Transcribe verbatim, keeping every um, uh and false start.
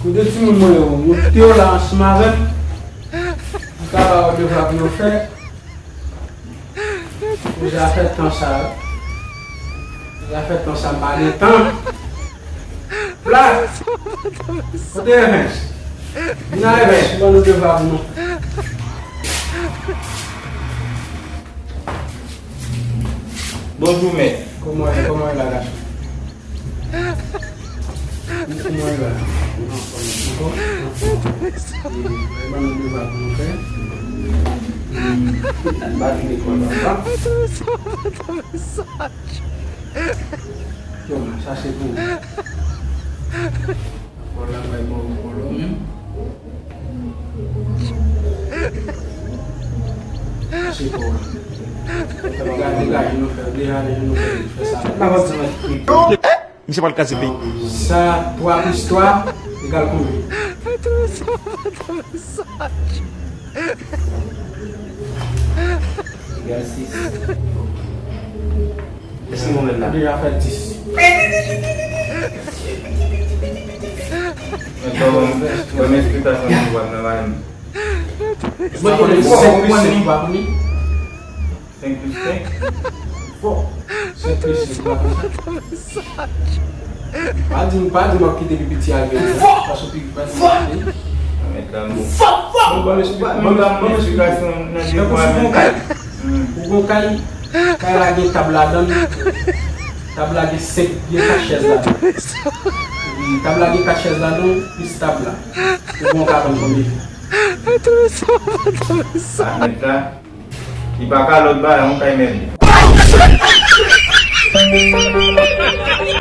Kote timoun mwen yo? Yo kite yo la ansanm avè m. M ka ba yo devwa pou yo fè. Pou zafè tan sa. Pou zafè tan sa, m pa gen tan. Plat! Kote Evens? Vin a Evens, ban nou devwa pou nou. Bonjou, mèt. Kòman w ye, kòman w ye la, gason? Kòman w ye la? Ou anfòm, ou anfòm? E, ban nou devwa pou nou fè. Hmm, m pa vin lekòl, papa. Toma, sa se pou ou. Kòl la bay bò ou kòl ou menm. Se kòl la. Degaje, degaje nou fè, degaje nou fè, fè sa. Misye pral kraze peyi. Sa, twa plis twa egal konbyen? Egal sis. Èske mwen mèt la? Deja fè dis. Mwen ban m, ban m esplikasyon pou w nan mari m. Mwen konnen senk plis senk, ou pa konn li? Senk plis senk? Fò. Senk plis senk, ou pa konn sa? Pa di m, pa di m ap kite pi piti a gen. Fò. Paske pi, pa di m ap kite. Mwen mèt la, non. Fò, fò. Bon, ban m espli-, ban m, ban m esplikasyon nan de pwen. Tankou si w gon kay. Hmm. Ou gon kay, kay la gen tab ladan l. Tab la gen senk, gen kat chèz ladan l. Epi tab la gen kat chèz ladan l, plis tab la. Ou gon kabann konbyen? Sa mèt la, li pa ka lòt bagay, yon kay mèt.